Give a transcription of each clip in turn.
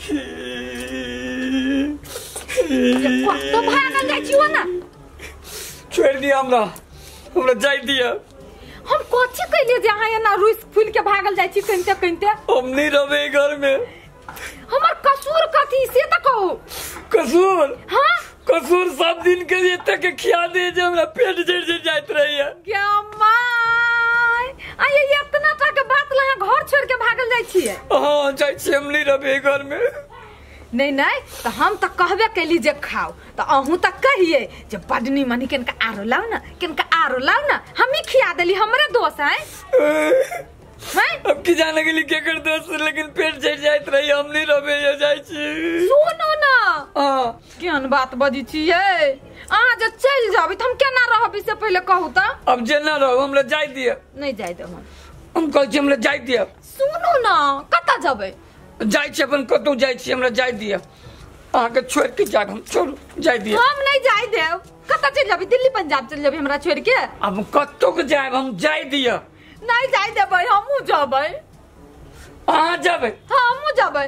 तो भागल जाइ छी ना। छोड़ दिया हमरा, हमरा जाय दिया। हम कथी कैलिए जे अहाँ एना रुस फूल के भागल जाइ छी कनिते कनिते? हम नहीं रहबे घर में। हमर कसूर कथी से त कहू। कसूर? हां कसूर सब दिन के एते के खिया दे जे हमरा पेट जड़ जड़ जाइत रहैया। गे my, आ ये इतना टा के बात ला घर छोड़ के भागल जाइ छियै? हां जाइ छी, हम नहीं रहबे घर में। नहीं नहीं तो हम तो कहबे कैली जे खाओ, तो अहूँ तो कहिए जे बड निमन किनका आरो लाओ ना, किनका आरो लाओ ना, हम ही खिया देली, हमरे दोष है। हैं? अब की जाने गेली केकर दोष, लेकिन पेट जड़ जाइत रही, हम नहीं रहबे ये जाइ छी। सुनो ना। हां केहन बात बजै छियै अहाँ, जे चलि जाबी त हम केना रहबी से पहिले कहू त। अब जेना रहू, हमरा जाय दिअ। नहीं जाय देब हम कहै छी हमरा जाय दिअ। सुनू ना, कतऽ जेबै? जाइ छी अपन कतौ जाइ छी, हमरा जाय दिअ। अहाँके छोड़ के जायब हम, छोड़ू जाय दिअ। हम नहीं जाय देब। कतऽ चलि जेबै? दिल्ली पंजाब चलि जेबै हमरा छोड़ के? अब कतौ के जायब हम, जाय दिअ। नहीं जाय देबै, हमहूँ जेबै। अहाँ जेबै? हाँ हमहूँ जेबै।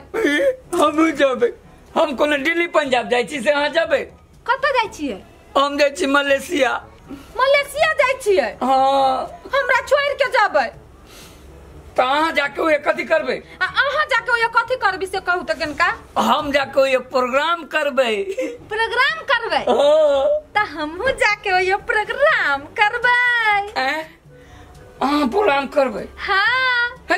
हमहूँ जेबै। हम कोनो दिल्ली पंजाब जाइ छी से अहाँ जेबै? कतऽ जाइ छियै? हम जाइ छी मलेशिया। मलेशिया जाइ छियै? हाँ। हमरा छोड़ के जेबै? तो अहाँ जाके ओए कथी करबै? आ अहाँ जाके ओए कथी करबी से कहू त कनका। हम जाके ओए प्रोग्राम करबै। प्रोग्राम करबै? हाँ। त हमहूँ जाके ओए प्रोग्राम करबै। हैं? अहाँ प्रोग्राम करबै? हाँ। है,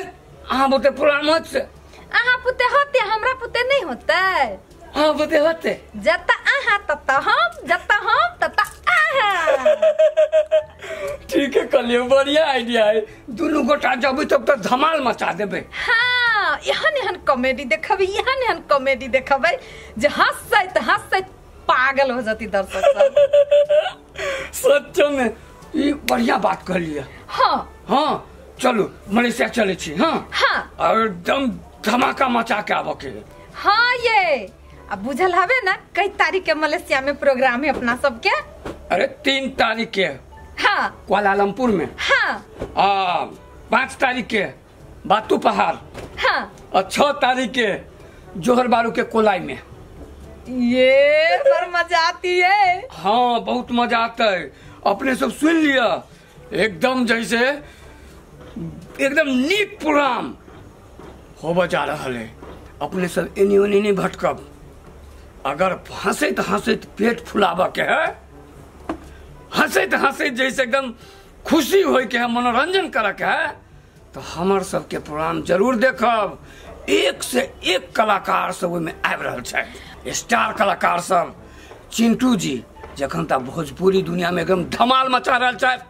अहाँ बुते प्रोग्राम होत से? अहाँ पुते होते, हमरा पुते नहीं होते। अहाँ बुते होते? जत अहाँ तत हम, जत हम तत अहाँ। ठीक है कलियो, बढ़िया आइडिया है। दुनू गोटा जबै तब तो धमाल मचा देबै। हाँ, एहन एहन कॉमेडी देखबै, एहन एहन कॉमेडी देखबै जे हंसैत हंसैत पागल हो जती दर्शक सब। सच में ई बढ़िया बात कहलिए। हाँ हाँ चलू मलेशिया चले छी। हाँ हाँ, और एकदम धमाका मचा के आबऽ के। हाँ ये अब बुझल हवे ना कई तारीख के मलेशिया में प्रोग्राम है अपना सबके? अरे 3 तारीख के। हाँ। कुआलालंपुर में। हाँ। आ 5 तारीख के बातू पहाड़। हाँ। और 6 तारीख के जोहर बारू के कोलाई में। ये पर मजा आती है। हाँ बहुत मजा आता है। अपने सब सुन लिया, एकदम जैसे एकदम नीक प्रोग्राम होबे जा रहा है। अपने सब एनी ओनी नहीं भटकब। अगर हंसैत हंसैत पेट फुलाबऽ के है, हंसैत हंसैत जैसे एकदम खुशी होय के है, मनोरंजन करे के है, तो हमर सबके प्रोग्राम जरूर देखब। एक से एक कलाकार सब ओहिमे आबि रहल छै, स्टार कलाकार सब। चिंटू जी जखन तक भोजपुरी दुनिया में एकदम धमाल मचा रहल छथि,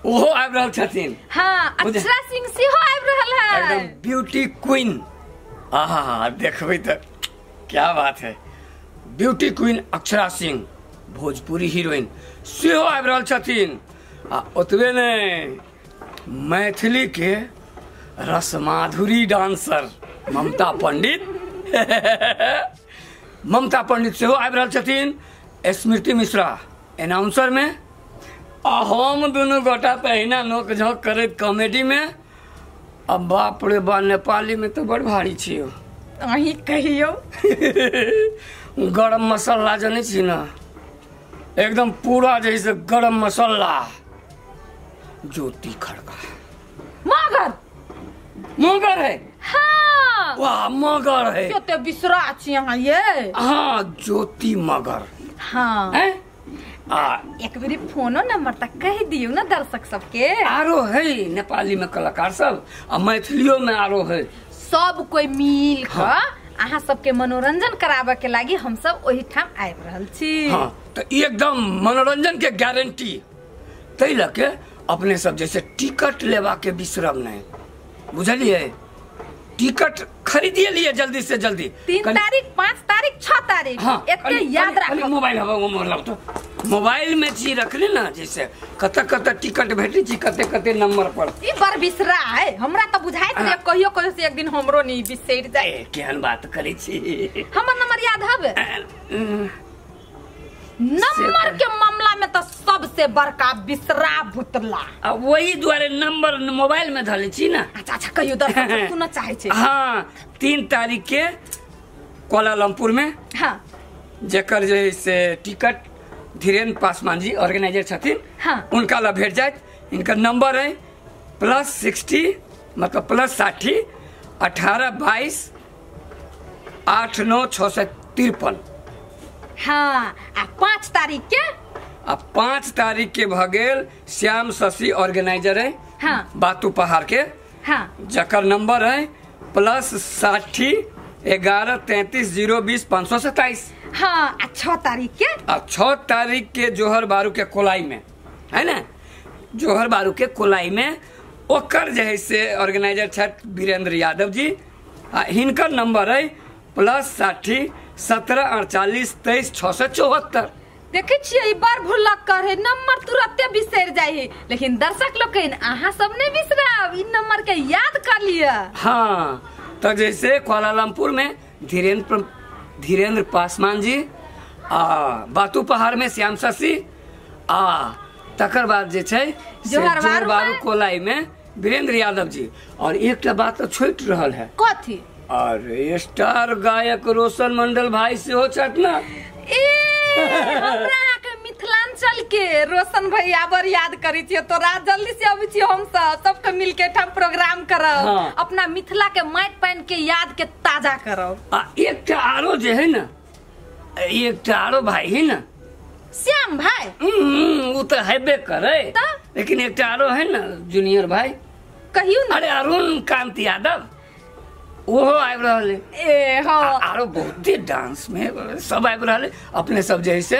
ओहो आबि रहल छथिन। हाँ, अक्षरा सिंह सेहो आबि रहल है, एकदम ब्यूटी क्वीन। आहा देखबै तऽ क्या बात है। Beauty queen Akshara Singh Bhojpuri heroine सेहो आबि रहल छथिन। आ ओतबे नहि, मैथिली के रसमाधुरी डांसर ममता पंडित ममता पंडित सेहो आबि रहल छथिन। स्मृति मिश्रा एनाउंसर में, आ हम दुनू गोटा तऽ अहिना नोक झोंक करैत कॉमेडी में। अब बाप रे बा, नेपाली में तो बड़ भारी छियौ। अहीं कहियौ। गरम मसाला जनै छी ना, एकदम पूरा जैसे गरम मसाला। ज्योति खड़का मगर मगर है। हाँ वाह मगर है। कते बिसरा छी अहाँ ये। हाँ ज्योति मगर। हाँ हैं? आ एक बेरी फोनो नंबर तक कह दियौ ना दर्शक सबके। आरो है नेपाली में कलाकार सब, आ मैथिलियो में आरो है। सब कोई मिल के अहाँ सबके मनोरंजन कराबे के लागी हम सब ओही ठाम आबि रहल छी। हाँ तो एकदम मनोरंजन के गारंटी। तै लके अपने सब जैसे टिकट लेवा के बिसरब नहीं, बुझलिए? टिकट खरीदिए लिए जल्दी से जल्दी। 3 तारीख, 5 तारीख, 6 तारीख। हाँ, एते याद राखब। मोबाइल हवा मोबाइल तो मोबाइल में जी रखली ना, जैसे कत कत टिकट भेटै छी, कते कते नंबर पर। ई बड़ बिसरा है हमरा त बुझाइत रहे, कहियो कहियो से एक दिन हमरो नहीं बिसरि जाए। केहन बात करै छी। हमर नंबर याद हवे? नंबर के मामला में तो सबसे बड़का बिसरा भुतला। आ वही दुआरे नंबर मोबाइल में धले छी ना। अच्छा अच्छा कहियो दर्शक सुनऽ चाहे छै। हाँ 3 तारीख के कोलालमपुर में। हाँ। जेकर जे से टिकट धीरेन्द्र पासवान जी ऑर्गेनाइजर छथिन। हाँ। उनका ला भेट जायत। इनका नंबर है +60 मतलब +60 18 22 8 9 653। हाँ, आ 5 तारीख के, आ 5 तारीख के भगेल श्याम शशि ऑर्गेनाइजर है। हाँ। बातू पहाड़ के। हाँ। जकर नंबर है +60 11 33 0 20 527। हाँ, आ 6 तारीख के, आ 6 तारीख के जोहर बारू के कोलाई में है ना, जोहर बारू के कोलाई में ओकर जे है से ऑर्गेनाइजर छथि वीरेंद्र यादव जी। आ हिनकर नंबर है +60 17 48 23 674। देखे छियै ई बड़ भुलक्कर है, नंबर तुरंते बिसरि जाइ है, लेकिन दर्शक लोग कहिन अहाँ सब नहीं बिसराब, ई नंबर के याद कर लिअ। हाँ, तो जैसे कोलालमपुर में धीरेन्द्र पासवान जी, आ बातू पहाड़ में श्याम शशि, आ तकर बाद जे छै जोहर बारू कोलाई में वीरेंद्र यादव जी। और एकटा बात तो छूटि रहल है। कथी? अरे स्टार गायक रोशन मंडल भाई सेहो छथि ना। ए हमरा के मिथिलांचल के रोशन भैया बड़ याद करै छियै, तोरा जल्दी से अबै छियै, हम सब सबके मिल के एकठाम प्रोग्राम करब। हाँ। अपना मिथिला के माटि पानि के याद के ताजा करब। आ एकटा आरो जे है ना, एकटा आरो भाई है ना, श्याम भाई, वो तो हेबे करे, लेकिन एकटा आरो है ना जूनियर भाई, कहियो ना। अरे अरुण कांत यादव ओहो आबि रहल है। ए हाँ, आरो बहुते डांस में सब आबि रहल है। अपने सब जे है से